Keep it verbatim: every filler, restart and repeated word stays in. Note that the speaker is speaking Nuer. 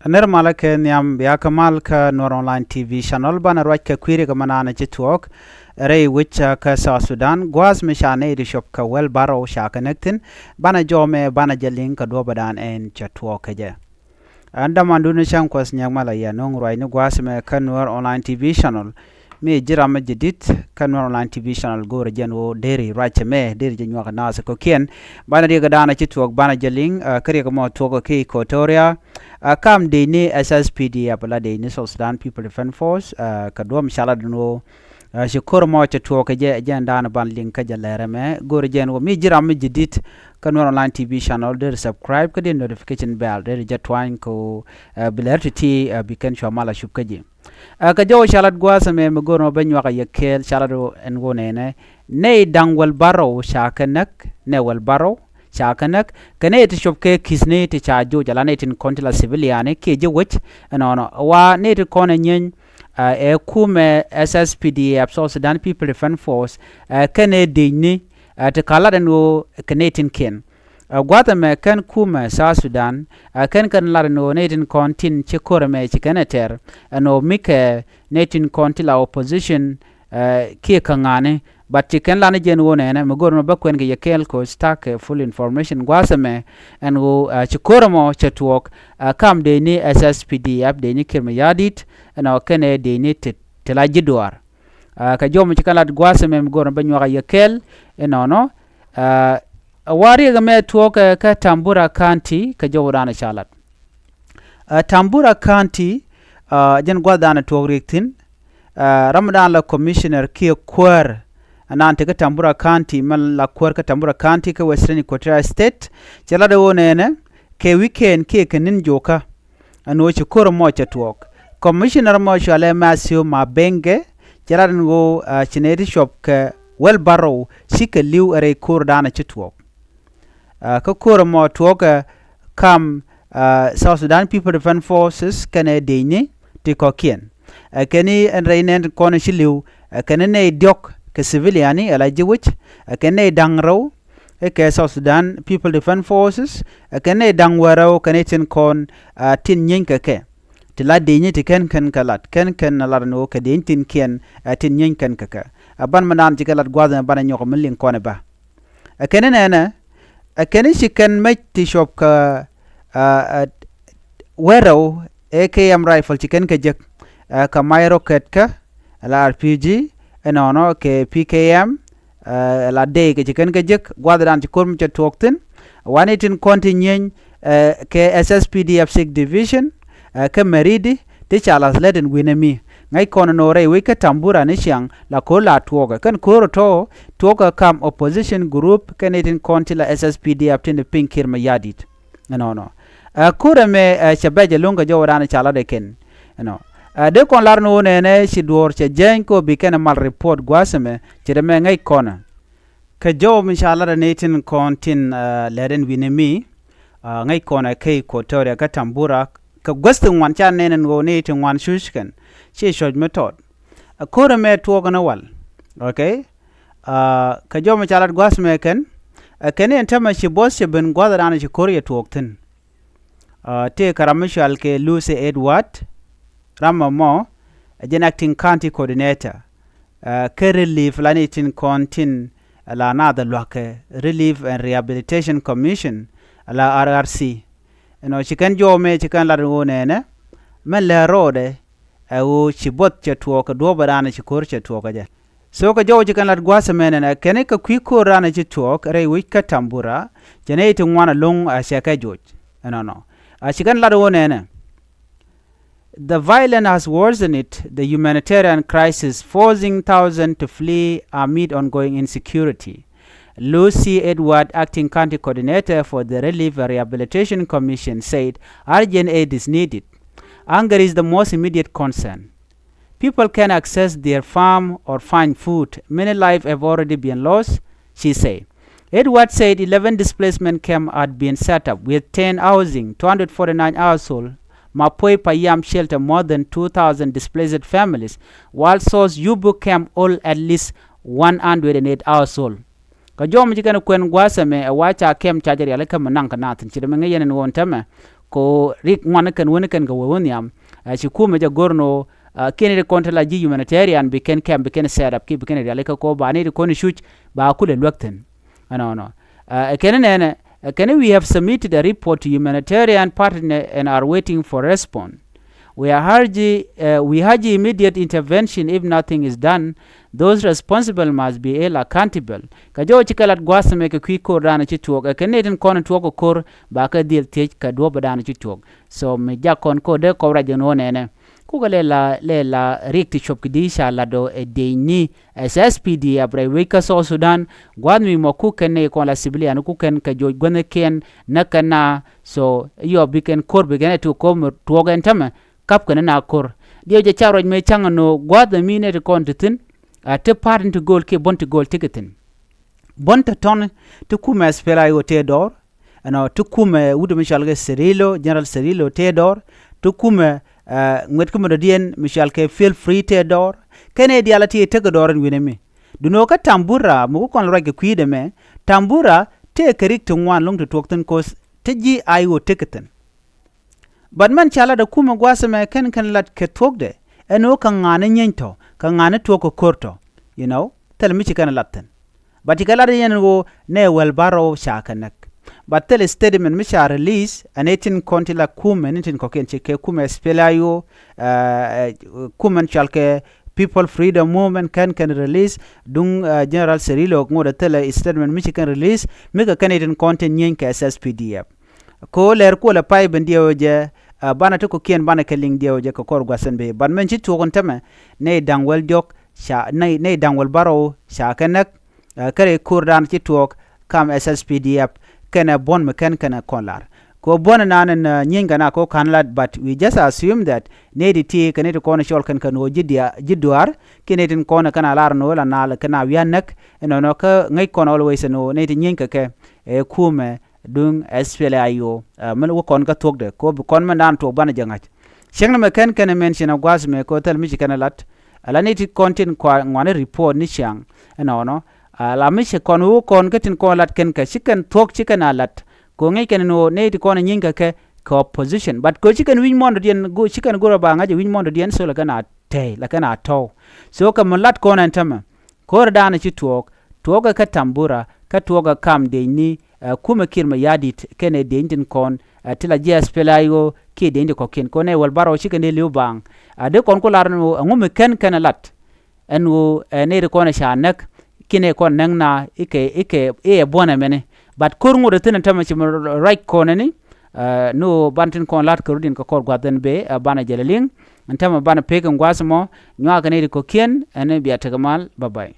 Nir malä kɛ nhiam bia kä mal kä Nuer Online T V channel. Banɛ ruac kɛ kui̱ riɛk mɛ naan ci tuɔɔk rɛy wec kä South Sudan. Gua̱a̱th mi ca nɛy ti cop kɛ wäl bärɔw ca kɛ näk thi̱n. Banɛ jɔmɛ banɛ jɛ liŋ kɛ duɔ̱ɔ̱pädan ɛn cɛ tuɔɔk kɛ jɛ. Ɛn dämandun cäŋ kuɔth nyɛk malä yɛ no̱o̱ŋ ruacni gua̱a̱th mɛ kä Nuer Online T V channel. Mi ji̱ ram mi ji̱ di̱t kä Nuer Online T V channel go̱o̱rɛ jɛn ɣöö deri ruacɛ mɛ deri jɛ nyuak naath kɔ̱kiɛn. Banɛ riɛk daanɛ ci tuɔɔk banɛ jɛ liŋ kä riɛk mɔ tuɔɔk kä Equatoria. Kam dec ni S S P D F la dec ni South Sudan People Defense Force kɛ duɔ̱m calat ni ɣöö ci ko̱r mɔ cɛ tuɔɔk kɛ jɛ jɛn daanɛ ban liŋ kä jɛ lɛrɛ mɛ go̱o̱rɛ jɛn ɣöö mi ji̱ ram mi ji̱ di̱t kä Nuer Online T V channel deri subscribe kä deri notification bell deri jɛ tuany kɛ ɣöö bi lɛr ti̱ti̱ bi kɛn cua mal a cup kä ji̱. Ɛ kɛ jɔw ca lat gua̱a̱th ɛmɛ mi go̱o̱r mɔ ben nyuak a yɛ kɛɛl ca lat ɛn ɣöö nɛnɛ nɛy da̱ŋ wäl bärɔw ca kɛ näk nɛ wäl bärɔw ca kɛ näk kɛ nɛy ti cop kɛ ki̱thni ti ca joc ala nɛy tin kɔn ti la civiliani kiɛ ji̱ wec. Ɛnɔnɔ wa nɛy ti kɔn ɛ nyieeny ɛ kumɛ S S P D F South Sudan People Defense Force ɛ kɛnɛ dicni ɛ ti ka lat ɛn ɣöö kɛ nɛy tin kiɛn. Ɛ gua̱th ɛmɛ kɛn kumɛ South Sudan ɛ kɛn kɛn lat ɛn ɣöö nɛy tin kɔn tin ci ko̱r ɛmɛ ci kɛn ɛ tɛr ɛn ɣöö mikɛ nɛy tin kɔn ti la opposition ɛ kiɛ kä ŋa̱ni. But ci kɛn lat ni jɛn ɣöö nɛnɛ mi go̱r mɛ bä kuɛn kɛ yɛ kɛɛl ko̱c takɛ full information gua̱th ɛmɛ ɛn ɣöö ɛ ci ko̱r ɛmɔ cɛ tuɔɔk ɛ kam dec ni S S P D F dec ni Kiir Mayardit ɛn ɣöö kɛnɛ dec ni ti ti la ji̱ duaar. Ɛ kɛ jɔw mi ci kɛn lat gua̱a̱th ɛmɛ mi go̱r ni bä nyuak a yɛ kɛɛl inɔnɔ. Ɛ wa riɛk ɛmɛ tuɔɔk kɛ kä Tambura County kɛ jɔw dan ca lat. Ɛ Tambura County ɛ jɛn gua̱th dan tuɔɔk riɛk thi̱n. Ɛ ram dan la commissioner kiɛ kuäär ɛnan ti kä Tambura County mɛ la kuäär kä Tambura County kä Western Equatoria State. Cɛ lat ɛ ɣöö nɛnɛ kɛ weekend kiɛ kɛ ni̱n jokä. Ɛn ɣöö ci ko̱r ɛmɔ cɛ tuɔɔk. Commissioner mɔ cɔalɛ Matthew Mabenge cɛ lat ɛn ɣöö ci nɛy ti cuɔp kɛ wäl bärɔw cikɛ li̱w ɛ rɛy ko̱r danɛ ci tuɔɔk. Kä ko̱r ɛmɔ tuɔɔkɛ kam South Sudan People Defense Forces kɛnɛ dicni ti kɔ̱kiɛn. Ɛ kɛn i̱ ɛn rɛy nɛn kɔn ci li̱w ɛ kɛn i̱ nɛy diɔ̱k kɛ civiliani ɛ la ji̱ wec ɛ kɛn nɛy da̱ŋ rɛw ɛ kɛ South Sudan People Defense Forces ɛ kɛn nɛy da̱ŋ wäl rɛw kɛn i̱ tin kɔn tin nyieeny kɛ kɛ. Ti la dicni ti kɛn kɛn kɛ lat kɛn kɛn ɛ lat ni ɣöö kɛ dicni tin kiɛn ɛ tin nyieeny kɛn kɛ kɛ. Ɛ ban mi naan ci kɛ lat gua̱th ɛmɛ banɛ nyɔk mi liŋ kɔn ɛ bä. Ɛ kɛn i̱ nɛnɛ ɛ kɛn i̱ ci kɛn mec ti cuɔp kɛ ɛ ɛ wäl rɛw A K M rifle ci kɛn kɛ jek ɛ kɛ mac rocket kä ɛ la R P G ɛnɔnɔ kɛ P K M ɛ la dec kɛ ci kɛn kɛ jek gua̱thdan ci ko̱r mi cɛ tuɔɔk thi̱n. Wanɛ tin kɔn ti nyieeny ɛ kɛ S S P D F six Division ɛ kä Maridi ti ca la̱th lät ɛn wi̱nɛ mi ŋäc kɔn ɛn ɣöö rɛy wec kä Tambura ni ciaŋ la ko̱r la tuɔɔkɛ kɛn ko̱r ɛ tɔ̱ tuɔɔkɛ kam opposition group kɛn i̱ tin kɔn ti la S S P D F tin i̱ piny Kiir Mayardit. Ɛnɔnɔ ɛ ko̱r ɛmɛ ɛ cɛ bɛc ɛlɔ̱ŋ kɛ jɔw ɛ dan ca lat ɛ kɛn. Ɛnɔ ɛ dee kɔn lar ni ɣöö nɛnɛ ci duɔ̱ɔ̱r cɛ jääny kɛ ɣöö bi kɛn ɛ mal report gua̱a̱th ɛmɛ ci dee mɛ ŋäc kɔn ɛ. Kɛ jɔw mi ca lat ɛ ni tin kɔn tin ɛ lɛt ɛn wi̱ni mi ɛ ŋäc kɔn ɛ kä Equatoria kä Tambura kɛ guäth ti ŋuan ca nɛn ɛn ɣöö ni ti ŋuan cuc kɛn ci cuɔ̱c mi tɔt. Ɛ ko̱r ɛmɛ tuɔɔk ɛn ɛ wal. Okay. Ɛ kɛ jɔw mi ca lat gua̱a̱th ɛmɛ kɛn ɛ kɛn i̱ ɛn täämɛ ci buɔth cɛ ben gua̱a̱th ɛ dan ci ko̱r yɛ tuɔɔk thi̱n. Ɛ tëëkɛ ram mi cɔal kɛ Lucy Edward. Ram ɛmɔ ɛ jɛn acting county coordinator ɛ kä relief la ni tin kɔn tin ɛ la naath ɛ lua̱kɛ Relief and Rehabilitation Commission ɛ la R R C. Ɛnɔ ci kɛn jɔw mɛ ci kɛn lat ɣöö nɛnɛ mɛn lɛ ro̱o̱dɛ ɛ ɣöö ci buɔth cɛ tuɔɔk kɛ duɔ̱ɔ̱p ɛ raan ɛ ci ko̱r cɛ tuɔɔk kɛ jɛ. So kɛ jɔw ci kɛn lat gua̱a̱th ɛmɛ nɛnɛ kɛn i̱ kɛ kui̱ ko̱r raan ɛ ci tuɔɔk rɛy wec kä Tambura cɛ nɛy ti ŋuan ɛlɔ̱ŋ ɛ cɛ kɛ joc. Ɛnɔnɔ a ci kɛn lat ɣöö nɛnɛ. The violence has worsened the humanitarian crisis, forcing thousands to flee amid ongoing insecurity. Lucy Edward, acting county coordinator for the Relief and Rehabilitation Commission, said urgent aid is needed. Hunger is the most immediate concern. People can't access their farm or find food. Many lives have already been lost, she said. Edward said eleven displacement camps had been set up with tent housing two hundred forty-nine households. Mapoi Payam shelter more than two thousand displaced families, while South Yubu camp hold at least one hundred and eight households. Kɛ jɔw mi ci kɛn kuɛn gua̱a̱th ɛmɛ ɛ wa ca kɛm ca jɛ rialikä mi naŋ kɛ naath thi̱n ci dee mi ŋäc yɛn ɛn ɣöö ɛn täämɛ Ko rik ŋuan kɛn wen kɛn kɛ wee wä nhiam. Ɛ ci kumɛ jɛ go̱r ni ɣöö kiɛn ri kɔn ti la ji̱ humanitarian bi kɛn kɛm bi kɛn set up ki bi kɛn rialikä ko ba ni ri kɔn cuc ba kulɛ luäk thi̱n. Ɛnɔnɔ. Ɛ kɛn nɛnɛ, ɛ kɛn, we have submitted a report to humanitarian partner and are waiting for response. We are urge, uh, we urge immediate intervention. If nothing is done, those responsible must be held accountable. Kɛ jɔw ci kɛ lat gua̱a̱th mɛ kɛ kui̱ ko̱r da̱a̱n ci tuɔɔk, ɛ kɛ nɛy tin kɔn tuɔɔk kɛ ko̱r ba kɛ dhil thiec kɛ duɔ̱p da̱a̱n ci tuɔɔk. So mi jak kɔn ko̱r dee kɔp rac jɛ nuɔ̱ɔ̱n ɛnɛ. Kukɛ lɛ la, lɛ la riɛk ti cuɔp kɛ di ca lat dɔ ɛ dee ni ɛ S S P D F rɛy wec kä South Sudan. Gua̱a̱th mi mɔ kukɛn nɛy kɔn la civilian kukɛn kɛ joc guäthnikiɛn näk kɛ na. So yɔ bi kɛn ko̱r bi kɛn ɛ ti ko̱r mi tuɔɔk ɛn tämɛ. Kap kɛn na ko̱r. Diɛw jɛ ca ruac mëë ca̱ŋ ɛn ɣöö gua̱a̱th ɛmɛ nɛy ti kɔn ti thi̱n, a ti pa̱a̱t in ti gööl kiɛ buɔ̱n ti gööl ti kɛ thi̱n. Buɔ̱n tɔ̱tɔ̱ni ti kumɛ S P L A I O tëë dɔɔr, ɛnɔ ti kumɛ wut mi cɔal kɛ Cirillo, General Cirillo tëë dɔɔr, ti kumɛ ŋuɛt kä mi dɔ̱diɛn mi cɔal kɛ Feel Free tëë dɔɔr. Kɛn ɛ diaal a ti tekɛ dɔɔr ɛn wi̱nɛ mi. Duŋni ɣöö kä Tambura mi ku kɔn ruac kɛ kui̱dɛ mɛ, Tambura tëë kɛ rik ti ŋuan lo̱ŋ ti tuɔɔk thi̱n ko̱th ti ji̱ I O tekɛ thi̱n. But mɛn ca lat ɛ kumɛ gua̱a̱th ɛmɛ kɛn kɛn lat kɛ thuɔ̱kdɛ ɛn ɣöö kɛ ŋa̱a̱n ni nyieeny tɔ, kɛ ŋa̱a̱n ni tuɔ̱k kɛ ko̱r tɔ, you know, thil mi ci kɛn lat thi̱n. But ci kɛ lat yɛn ɣöö nɛ wäl bärɔw ca kɛ näk. But thil statement mi ca release ɛn ɛ tin kɔn ti la kumɛ ni tin kɔ̱kiɛn ci kɛ kumɛ S P L A I O, kumɛn cɔal kɛ People Freedom Movement kɛn kɛn release, duŋ General Cirillo ŋot ɛ thil statement mi ci kɛn release mi kɛ kɛn ɛ tin kɔn tin nyieeny kɛ S S P D F. Ko lɛr kuɔlɛ pay ben diɛw jɛ, banɛ ti kɔ̱kiɛn banɛ kɛ liŋ diɛw jɛ kɛ kɔr gua̱th ɛn bi. Ban mɛn ci tuɔɔk ɛn tämɛ, nɛy da̱ŋ wäl diɔ̱k ca, nɛy, nɛy da̱ŋ wäl bärɔw ca kɛ näk, kä rɛy ko̱r da̱a̱n ci tuɔɔk kam S S P D F kɛnɛ buɔ̱n mi kɛn kɛnɛ kɔn lar. Ko buɔ̱n ɛnan ɛn nyieeny kɛn a ko ka̱n lat, but we just assume that nɛy ti ti kɛ nɛy ti kɔn cɔl kɛn kɛn ɣöö ji̱ dia, ji̱ duaar, kiɛ nɛy tin kɔn kɛn a lar ɛn ɣöö la naal kɛn a wi̱i̱ a näk, ɛnɔnɔ kä ŋäc kɔn always ɛn ɣöö nɛy ti nyieeny kɛ kɛ ɛ kumɛ duŋ S P L A I O, mɛn wä kɔn kä thuɔ̱kdɛ ko bi kɔn mɛn da̱a̱n tuɔɔk banɛ jɛ ŋa̱c. Cieŋni mɛ kɛn kɛn ɛ mɛn ci nɛ gua̱a̱th mɛ ko thil mi ci kɛn ɛ lat. Ala ni ti kɔn tin kua ŋuani report ni ciaŋ ɛnɔnɔ. Ala mi ci kɔn wä kɔn kä tin kɔn lat kɛn kɛ ci kɛn thuɔ̱k ci kɛn a lat. Ko ŋi̱c kɛn ni wä ni ti kɔn ɛ nyieeny kɛ kɛ kɛ opposition. But ko ci kɛn wi̱c muɔ̱ɔ̱n dɔ̱diɛn, go ci kɛn go̱rɛ ba ŋa̱c ɛ wi̱c muɔ̱ɔ̱n dɔ̱diɛn, so la kɛn a tɛy, la kɛn a tɔw. So kɛ mi lat kɔn ɛn tämɛ. Ko̱r da̱a̱n ci tuɔɔk, tuɔɔkɛ kä Tambura, kä tuɔɔkɛ kam diecni, ɛ, kumɛ Kiir Mayardit kɛnɛ diecni tin kɔn, ɛ, ti la ji̱ S P L A I O kiɛ diecni ti kɔ̱kiɛn. Kɔn ɛ wäl bärɔw cikɛ ni li̱w baaŋ. Ɛ, dee kɔn ku lar ni ɣöö ɛŋu mi kɛn kɛn ɛ lat. Ɛn ɣöö, ɛ, nɛy ti kɔn ɛ ca näk, kiɛ nɛy kɔn näk na, ikɛ, ikɛ, iɛ buɔ̱n ɛmɛni. But ko̱r ŋot ɛ thi̱n ɛ tämɛ ci mi ruac kɔn ɛni, ɛ, ni ɣöö ban tin kɔn la̱t kɛ rut in kɛ kɔr gua̱th ɛn bee, ɛ, banɛ jɛ lɛ liŋ. Ɛn tämɛ banɛ pek in gua̱th ɛmɔ, nyuakɛ nɛy ti kɔ̱kiɛn, ɛn bia tekɛ mal, bye bye.